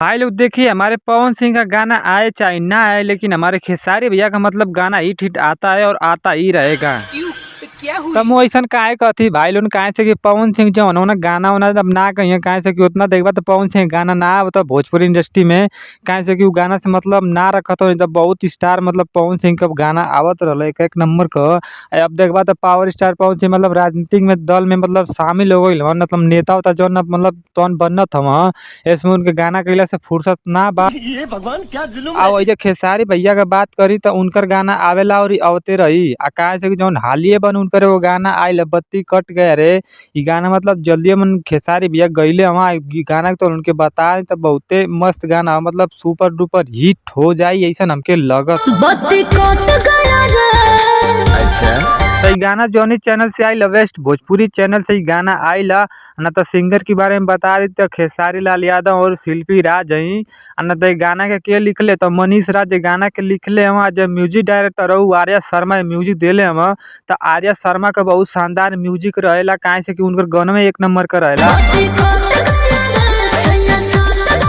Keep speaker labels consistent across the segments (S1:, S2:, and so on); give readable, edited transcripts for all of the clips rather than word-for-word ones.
S1: भाई लोग देखिए, हमारे पवन सिंह का गाना आए चाहे ना आए, लेकिन हमारे खेसारी भैया का मतलब गाना हिट हिट आता है और आता ही रहेगा।
S2: क्यों, क्या हुई?
S1: तब वो ऐसा काहे कहती भाई लोग, काहे से कि पवन सिंह जो ना गाना वाना अब ना कहिए, काहे से कि उतना देखबा तो पवन सिंह गाना ना आवत भोजपुरी इंडस्ट्री में, काहे से कि उ गाना से मतलब ना रखत हो। बहुत स्टार मतलब पवन सिंह का गाना आवत रहल एक एक नंबर का। अब देखबा तो पावर स्टार पवन सिंह मतलब राजनीतिक में दल में मतलब शामिल हो गइल हवन, मतलब नेता उता जौन मतलब तौन बनत हवन, इसमें उनके गाना कइला से फुर्सत ना बा।
S3: ये भगवान क्या जुल्म।
S1: आ वही खेसारी भैया के बात करी तो उनकर गाना आवेला और अवते रही। आ काहे से कि जौन हालिए बन उनकर वो गाना आइल बत्ती कट गया रे, ई गाना मतलब जल्दी मन खेसारी भैया गईले हवा ई गाना तो उनके बता तो बहुते मस्त गाना मतलब सुपर डुपर हिट हो जाई ऐसा हमके लगत।
S4: बत्ती कट गया रे।
S1: तो ई गाना जॉनी चैनल से आइल, वेस्ट भोजपुरी चैनल से ई गाना आइल। न तो सिंगर के बारे में बता दी तो खेसारी लाल यादव और शिल्पी राज हई। न तो गाना के लिखले तो मनीष राज गाना के लिखले हवा। जब म्यूजिक डायरेक्टर हो आर्या शर्मा म्यूजिक देले हवा, तो आर्या शर्मा का बहुत शानदार म्यूजिक रहेला, काहे से कि उनकर गाना में एक नंबर का रहेला।
S4: बत्ती कट गया रे, सैया सट गया रे।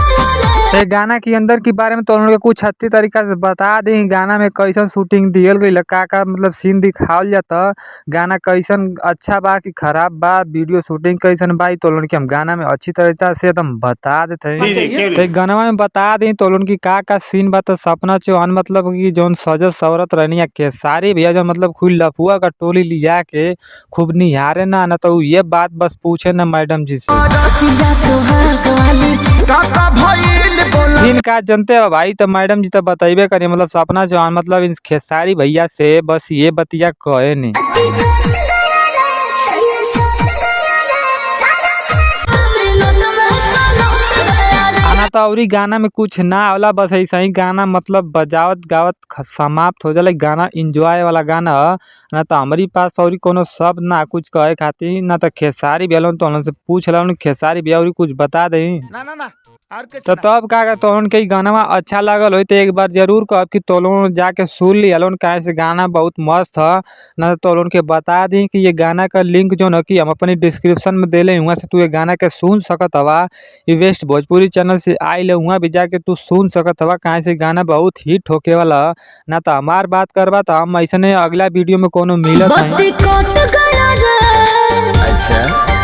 S1: तो गाना के अंदर के बारे में तो उन लोग के कुछ अच्छी तरीका से बता दी, गाना में कैसन शूटिंग दियल गइल, का का मतलब सीन दिखावल जाता, गाना कैसन अच्छा बा कि खराब बा, वीडियो शूटिंग कैसन बा, तो लोगन के हम गाना में अच्छी तरीका से एकदम बता देते हैं। तो गाना में बता दी तो लोगन की का का सीन बा। तो सपना चौहान मतलब कि जौन सजत सवरत रहनी या खेसारी भैया जो मतलब खूब लफुआ का टोली लिया के खूब निहारे ना, ना तो ये बात बस पूछे ना मैडम जी से।
S3: काका भइल बोला
S1: सीन का जनते हो भाई, तो मैडम जी तो बतेबे करी मतलब सपना चौहान मतलब इन खेसारी भैया से बस ये बतिया कहे नहीं।
S4: बत्ती कट गया रे, सैया सट गया रे। सारा मिनट में सलट गया रे।
S1: आना तो औरी गाना में कुछ ना आवला, बस ऐसा ही गाना मतलब बजावत गावत समाप्त हो जाला। गाना एंजॉय वाला गाना ह। ना तो हमारी पास औरी कोनो शब्द ना कुछ कहे खातिर ना। तो खेसारी भैया लोगन तो से पूछ लन खेसारी भैया औरी कुछ बता दही।
S3: ना ना ना और कुछ
S1: तो
S3: ना।
S1: तब का तो उनके ई गाना अच्छा लागल हो तो एक बार जरूर कहब कि तो लोगन जाके सुन लिया लोन, काहे से गाना बहुत मस्त ह। ना तो लोगन के बता दी कि ये गाना का लिंक जो न कि हम अपनी डिस्क्रिप्शन में देले, वहाँ से तू ये गाना के सुन सकत हवा। ई वेस्ट भोजपुरी चैनल से आइल है, वहाँ भी जाके तू सुन सकत हवा, काहे से गाना बहुत हिट होके वाला ह। ना तो हमार बात करबा तो हम ऐसने अगला वीडियो में कोनो मिलत हई।
S4: बत्ती कट गया रे।